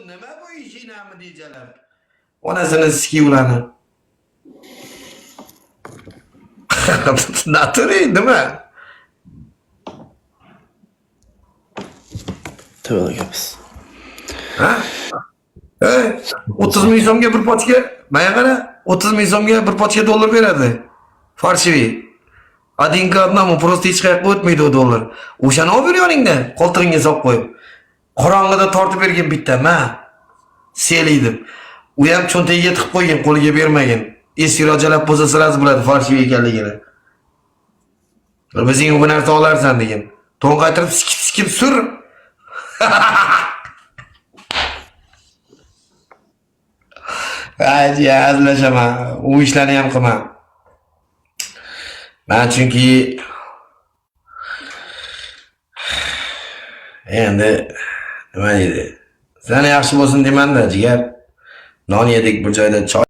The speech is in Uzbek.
Nima bu ishinami deyalar. Onasini siki ularni. Naturi nima? To'g'ri gapsiz. Ha? Ey, 30 ming so'mga bir pochka, manga qara, 30 ming so'mga bir pochka dollar beradi. Farshiviy. Один к одному, просто hech qayoqqa o'tmaydi u dollar. O'shani olib yur yoningda, qo'ltig'ingga solib qo'yib. Qorong'ida tortib bergin bitta, ma. Seli deb. U ham cho'ntagiga tiqib qo'ygan, qo'liga bermagin. Esiroq jalab bo'lsa sразу biladi farshiviy ekanligini. Bizing bu narsa olarsan degan. To'ng'aytirib sikib-sikib sur. Ay, hazillashaman. U ishlarni ham qilma. Man chunki endi nima deydi? Sani yaxshi bo'lsin deymanda, jigar. Non yedik bir joyda, choy